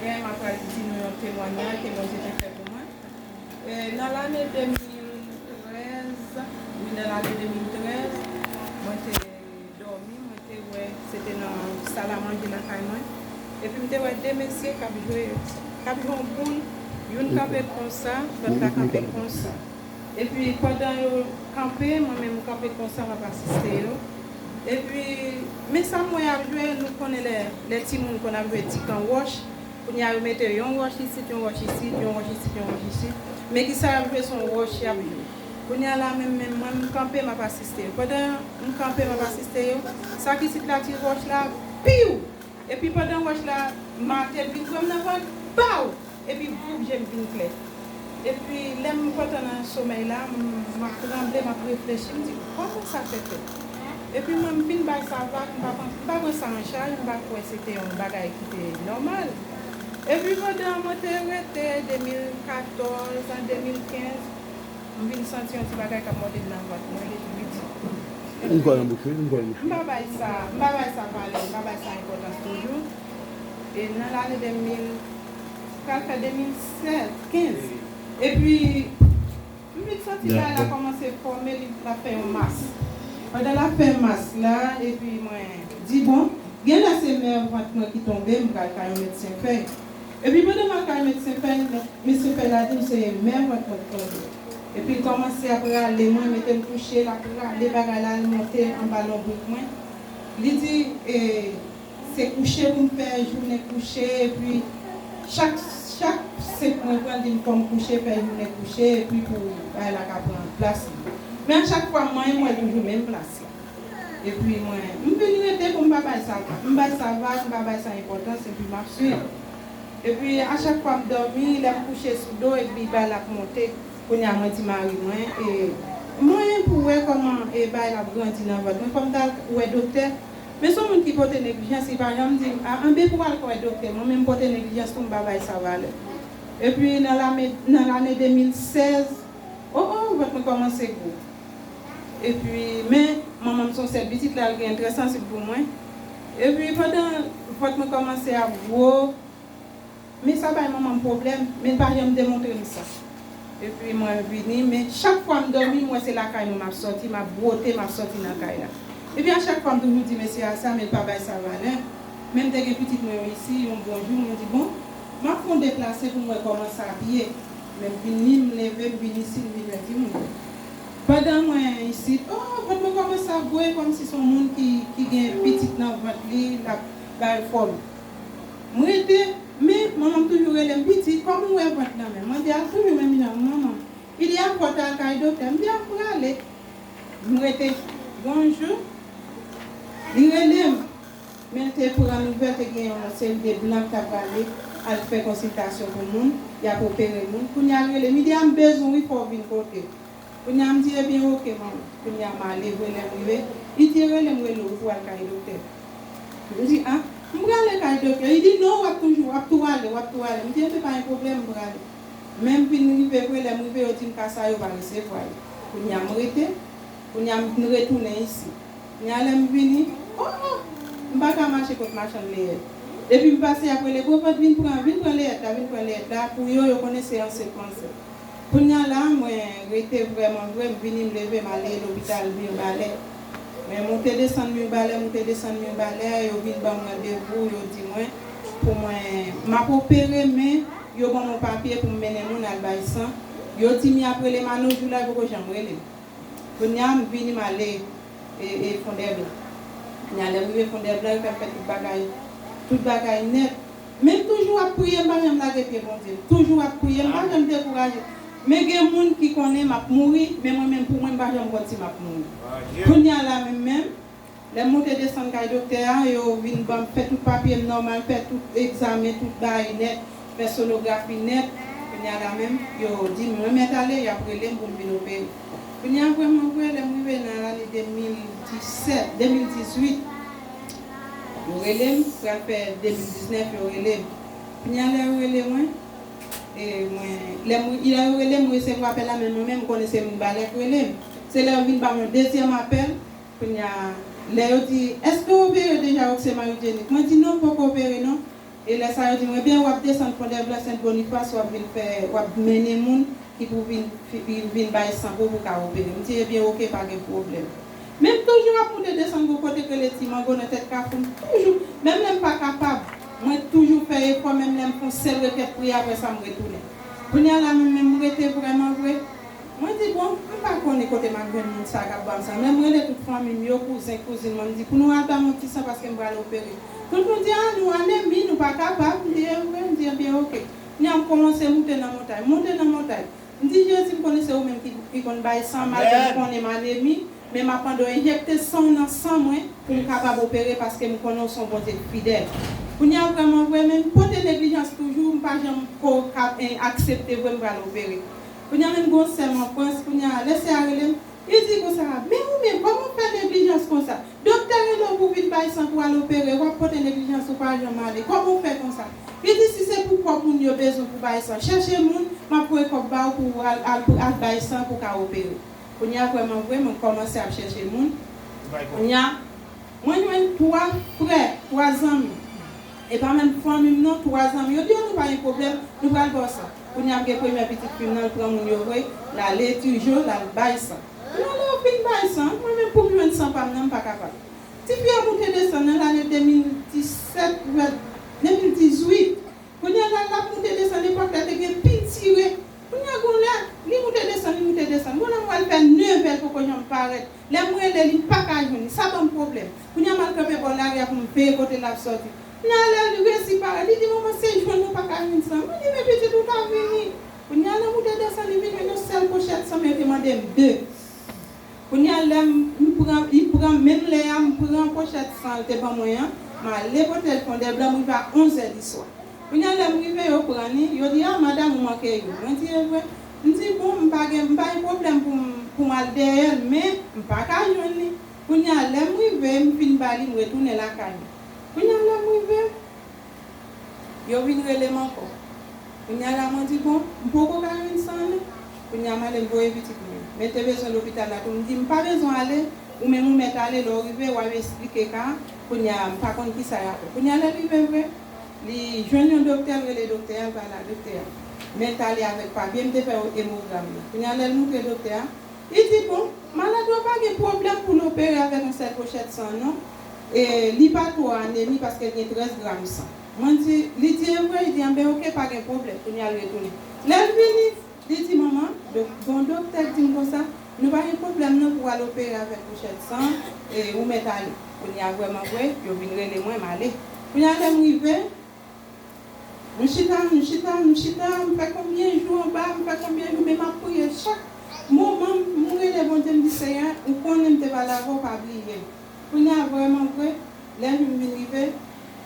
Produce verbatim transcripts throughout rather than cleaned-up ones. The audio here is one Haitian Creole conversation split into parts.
Mwen, m ap pral di nou yon temwayaj ke Bondye te fè pou mwen. E, nan lane de mil trèz, wi, nan lane de mil trèz, mwen te dòmi, mwen te wè, se te nan sal a manje lakay mwen. Epi m te wè de mesye k ap jwe, k ap jwe yon boul, youn kanpe konsa, lòt la kanpe konsa. Epi pandan yo kanpe, mwen menm m kanpe konsa, m ap asiste yo. Epi, men sa m wè y ap jwe, nou konnen lè, lè timoun konn ap jwe ti kan wòch, kounye a yo mete yon wòch isit, yon wòch isit, yon wòch isit, yon wòch isit. Men ki sa y ap jwe, se yon wòch y ap jwe. Kounye a la, menm, menm mwen, m kanpe, m ap asiste yo. Pandan m kanpe, m ap asiste yo, sa k isit la tire wòch la, piw! Epi pandan wòch la mate, l vin pran m nan vant, baw! Epi voup, je m vin klè. Epi lè m pantan nan somèy la, m, m ap tranble, m ap reflechi, m di, kòman sa fè fèt? Epi mwen, m vin bay sa vag, m pa pran, m pa pran sa an chaj, m pa kwè se te yon bagay ki te nòmal. Epi pandan mwen te rete de mil katòz a de mil kenz, m vin santi yon ti bagay k ap monte m nan vant mwen depi piti. Vin kò nan bouch ou, vin kò nan bouch ou. M pa bay sa, m pa bay sa valè, m pa bay sa enpòtans toujou. E nan lane de mil, pral fè de mil sèz, kenz. Epi, m vin santi bagay la kòmanse fòme, li, l ap fè yon mas. Pandan l ap fè mas la, epi mwen di, bon, genlè se mè vant mwen ki tonbe, m pral ka yon medsen fèy. Epi pandan m al ka yon medsen fèy, medsen fèy la di m se mè vant mwen ki tonbe. Epi l kòmanse ap rale mwen, mete m kouche, l ap rale bagay la, l monte anba lonbrik mwen. Li di, e, se kouche pou m fè, jounen kouche, epi chak, chak senk mwen pran, li di m fò m kouche, fè jounen kouche, epi pou bagay la ka pran plas li. Men a chak fwa m manyen, m wè l toujou menm plas la. Epi mwen, m vin rete pou m pa bay sa, m bay sa vag, m pa bay sa enpòtans, epi m ap swiv. Epi a chak fwa m dòmi, lè m kouche sou do, epi bagay la ap monte. Kounye a mwen di mari mwen, e, mwen pou wè kòman, e, bagay la ap grandi nan vant mwen, fò m ta wè doktè. Men se yon moun ki pote neglijans, li pa janm di m, a, anben pou w al wè doktè. Mwen menm pote neglijans tou, m pa bay sa valè. Epi nan lame, nan lane de mil sèz, o, o, vant mwen kòmanse gwo. Epi, men, manman m se yon sèl pitit, la, l gen trè sansib pou mwen. Epi, pandan vant mwen kòmanse ap gwo, men sa bay manman m pwoblèm, men l pa janm demontre m sa. Epi, mwen vini, men chak fwa m dòmi, m wè se lakay mwen m ap sòti, m ap bwote, m ap sòti nan kay la. Epi, a chak fwa, m toujou di mesye a sa, men l pa bay sa valè. Men m te gen pitit mwen yo isi, yon bon jou, mwen di, bon, m ap fè yon deplase pou m wè kòman sa ap ye. Men m vini, m leve, m vin isi, m vin wè timoun yo. Pandan mwen isit, o, vant mwen kòmanse ap gwo, e kòmsi se yon moun ki, ki gen pitit nan vant li, l ap bay fòm. M rete, men manman m toujou rele m, pitit, kòman w wè vant nan men m? Mwen di, a, toujou menm jan, manman. Li di, a, fò w ta al kay doktè. M di, a, m prale. M rete, gon jou, li rele m. Men l te pran nouvèl, te gen yon seri de blan k ta prale al fè konsiltasyon pou moun, y ap opere moun. Kounye a l rele m, li di, a, m bezwen w wi, fò w vin kote m. Kounye a m di, ebyen, oke, manman. Kounye a m ale vre, lè m rive, li di, rele m, rele w pou w al kay doktè. M di, a, m prale kay doktè. Li di, non, w ap toujou, w ap tou ale, w ap tou ale. M di, ebyen, pa gen pwoblèm, m prale. Men m vin rive vre, lè m rive, yo di m ka sa, yo pa resevwa l. Kounye a m rete, kounye a m retounen isi. Kounye a lè m vini, o, o, m pa ka mache kot machann leyèt. Depi m pase, y ap rele, gwo vant, vin pran, vin pran leyèt la, vin pran leyèt la. Pou yo, yo konnen se ansent m ansent. Kounye a la, mwen rete vrèman vre, m vini, m leve, m ale lopital Mirbalè. Men moute desann Mirbalè, moute desann Mirbalè, yo vin ban m randevou, yo di mwen, pou mwen, m ap opere, men yo ban m yon papye pou m mennen moun al bay san. Yo di m y ap rele m, a, non, jou la, yo poko janm rele m. Kounye a, m vini, m ale, e, e, Fondèblan. Kounye a, lè m rive Fondèblan, yo fè m fè tout bagay, tout bagay nèt. Men m toujou ap priye, m pa janm lage pye Bondye. M toujou ap priye, m pa janm dekouraje. Men gen moun ki konnen m ap mouri, men mwen menm pou mwen, m pa janm konn si m ap mouri. Kounye a la menm menm, lè m moute desann kay doktè a, yo vin ban m fè tout papye m nòmal, fè tout egzamen, tout bagay nèt, fè sonografi nèt. Kounye a la menm, yo di m mwen mèt ale, y ap rele m pou m vin opere. Kounye a vrèman vre, lè m rive nan lane de mil disèt, de mil dizuit, yo rele m, pral fè de mil diznèf, yo rele m. Kounye a lè yo rele mwen, e mwen, lè m, lè yo rele m, m resevwa apèl la, men mwen menm, m konnen se Mirbalè k rele m. Se lè yo vin ban m yon dezyèm apèl, kounye a, lè yo di, èske w opere deja, Roxy Marie Jenny? Mwen di, non, m poko opere, non. E lè sa yo di m, ebyen, w ap desann Fondèblan Sent Bonifas, w ap vin fè, w ap mennen moun ki pou vin, fi- vin bay san pou ou pou ka opere. M di, ebyen, oke, pa gen pwoblèm. Men m toujou ap moute desann gon kote k rele Ti Mango nan tèt Kafou. M toujou, menm lè m pa kapab, mwen toujou fè efò, menm lè m fè yon sèl rekèt priyè, apre sa m retounen. Kounye a la, menm, menm m rete vrèman vre. Mwen di, bon, m pa konnen kote m ap jwenn moun sa k ap ban m san. Men m rele tout fanmi m yo, kouzen, kouzin mwen, m di, pou nou al ban m yon ti san paske m pral opere. Tout moun di, a, nou anemi, nou pa kapab. M di, e vre, m di, ebyen, oke. Kounye a m kòmanse moute nan montay. Moute nan montay. M di, Jezi, m konnen se ou menm ki, ki konn bay san, malgre m konnen m anemi, men m ap mande w enjekte san w nan san mwen pou m kapab opere, paske m konnen w se yon Bondye k fidèl. Kounye a, vrèman vre, men m pote neglijans toujou, m pa janm ko ka, eh, aksepte vre m pral opere. Kounye a, menm gon sè m an Frans, kounye a, lè sè a rele m, li di konsa, men ou menm, kòman w fè neglijans konsa? Doktè rele w pou vin bay san pou al opere, w ap pote neglijans, ou pa janm ale. Kòman w fè konsa? Li di, si se pou kòb moun yo bezwen pou bay san, chèche moun, m ap voye kòb ba w pou w al, al, pou al bay san pou ka opere. Kounye a, vrèman vre, mwen kòmanse ap chèche moun. Kounye a, mwen jwenn twa frè, twa zanmi. E pa menm fanmi m non, twa zanmi. Yo di, o, nou pa gen pwoblèm, nou pral ba w san. Kounye a, m gen premyè pitit fi m nan, l pran moun yo vre, l ale Tijo, l al bay san. Kounye a, lè yo fin bay san, mwen menm pou m jwenn san pa m nan, m pa kapab. Tifi a moute desann nan lane de mil disèt, de mil dizuit. Kounye a la, l ap moute desann, epòk la te gen pil sire. Kounye a, gon lè, li moute desann, li moute desann. Gon lè m wè l fè nevè, l poko janm parèt. Lè m rele li, m pa ka jwenn li. Sa ban m pwoblèm. Kounye a, m al kanpe bò lari a pou m veye kote l ap sòti. Kounye a, lè li resi parèt, li di, manman, se jwenn ou pa ka jwenn san. Mwen di, men pitit ou ta vini. Kounye a, lè m moute desann, li vin jwenn yon sèl pochèt san, men yo te mande m de. Kounye a, lè m, m pran, li pran, menm lè a, m pran pochèt san l te ban mwen an, m ale pote l Fondèblan, m rive a onzè di swa. Kounye a, lè m rive, yo pran li, yo di, a, madanm, ou manke youn. Mwen di, e vre? M di, bon, m pa gen, m pa gen pwoblèm pou m, pou m al dèyè l, men m pa ka jwenn li. Kounye a, lè m rive, m fin ba li, m retounen lakay mwen. Kounye a, lè m rive, yo vin rele m ankò. Kounye a la, mwen di, bon, m poko ka jwenn san an non. Kounye a, m ale, m voye pitit mwen. Men te bezwen lopital la tou. M di, m pa bezwen ale, ou menm ou mèt ale, lè w rive, w al esplike ka a. Kounye a, m pa konn kisa y ap fè. Kounye a, lè l rive vre, li jwenn yon doktè, l rele doktè a, l pale a doktè a. Men l t ale avèk papye, m te fè emogram nan. Kounye a, lè l montre doktè a, li di, bon, malad ou an pa gen pwoblèm pou l opere avèk yon sèl pochèt san non. E li pa twò anemi paske l gen trèz gram san. Mwen di, li di, e vre? Li di, anben, oke, pa gen pwoblèm. Kounye a, l retounen. Lè l vini, li di, manman, do- gon doktè k di m konsa, nou pa gen pwoblèm non pou w al opere avèk pochèt san, e ou mèt ale. Kounye a, vrèman vre, yo vin rele mwen, m ale. Kounye a, lè m rive, m chita, m chita, m chita, m fè konbyen jou anba, m fè konbyen jou, men m ap priye chak moman, m rele Bondye, m di, Seyè, ou konnen m te pale avè w, pa bliye m. Kounye a, vrèman vre, lè jou m vin rive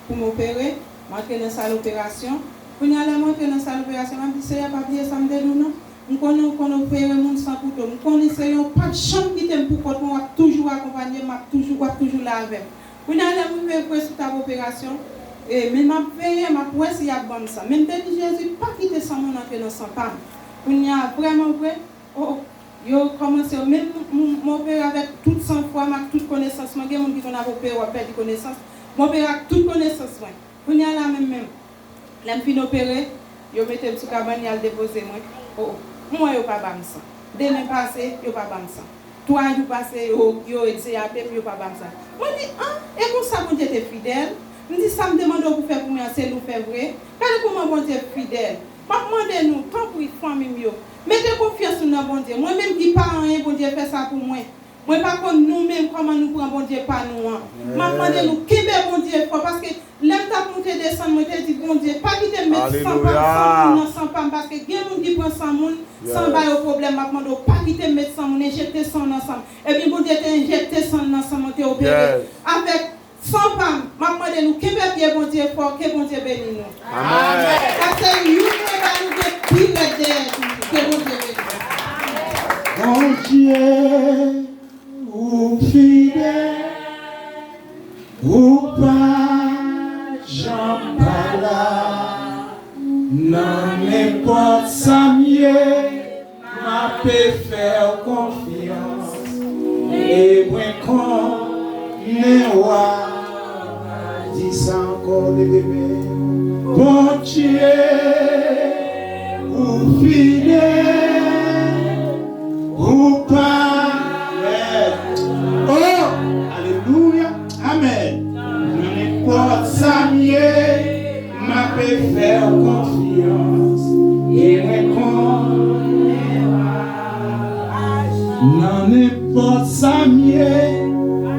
pou m opere, m antre nan sal operasyon. Kounye a, lè m antre nan sal operasyon, m ap di, Seyè, pa bliye sa m te di w non. M konnen w konn opere moun san kouto. M konnen se yon, w p ap janm kite m pou kont mwen, w ap toujou akonpanye m, m ap toujou, w ap toujou la avè m. Kounye a, lè m rive vre sou tab operasyon, e, men m ap veye, m ap wè si y ap ban m san. Men m te di Jezi, pa kite san moun antre nan san pa m. Kounye a, vrèman vre, o, o, yo kòmanse, menm m, m, m opere avèk tout sanfwa m, ak tout konesans mwen. Gen moun ki konn ap opere, w ap pèdi konesans. M opere ak tout konesans mwen. Kounye a la menm menm, lè m fin opere, yo mete m sou kabann, y al depoze mwen. O, o, m wè yo pa ba m san. Demen pase, yo pa ba m san. Twa jou pase, yo, yo egzeyate m, yo pa ba m san. Mwen di, an, e konsa Bondye te fidèl? M di, sa m te mande w pou fè pou mwen an, se li w fè vre? Gade kòman Bondye fidèl. M ap mande nou, tanpri, fanmi m yo, mete konfyans nou nan Bondye. Mwen menm ki pa anyen, Bondye fè sa pou mwen. Mwen pa konn nou menm kòman nou pran Bondye pa nou an. M ap mande nou kenbe Bondye fò, paske lè m t ap moute desann, mwen te di, Bondye, pa kite m met san pa m, san moun nan san pa m, paske gen moun ki pran san moun san ba yo pwoblèm. M ap mande w, pa kite m met san moun, enjekte san w nan san m. Ebyen, Bondye te enjekte san l nan san m, mwen te opere avèk san pa m. M ap mande nou, kenbe pye Bondye fò, ke Bondye beni nou. Amèn. Pase youn mwen ba nou gen pi rèd dèyè toujou. Ke Bondye beni nou. Bondye, ou fidèl, ou pa janm pa la. Nan nenpòt sa m ye, m ape fè w konfyans, e mwen konnen w a di sa ankò, leve men. Bondye, ou fidèl, ou pa. Oh, alelouya. Amèn. Nan nenpòt sa m ye, m ape fè w konfyans. E mwen konnen w ap aji. Nan nenpòt sa m ye,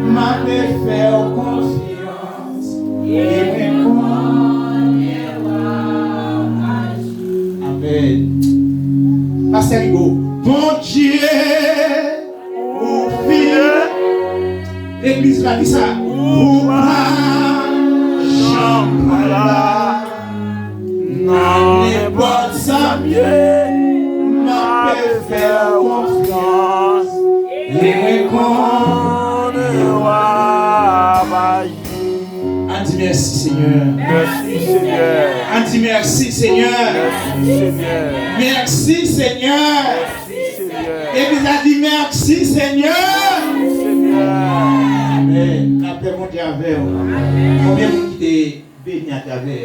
m ape fè w konfyans. E mwen konnen w ap aji. Amèn. Pastè Rigo, Bondye, ou fidèl. Legliz la di sa. Ou pa janm la. Nan nenpòt sa m ye, m ape fè w konfyans. E mwen konnen w ap aji. Ann di mèsi, Senyè. Mèsi, Senyè. Ann di mèsi, Senyè. Mèsi, Senyè. Mèsi, Senyè. Mèsi, Senyè. Legliz la di mèsi, Senyè. Mèsi, Senyè. Amèn. Lapè Bondye avè w. Konbyen moun ki te beni atravè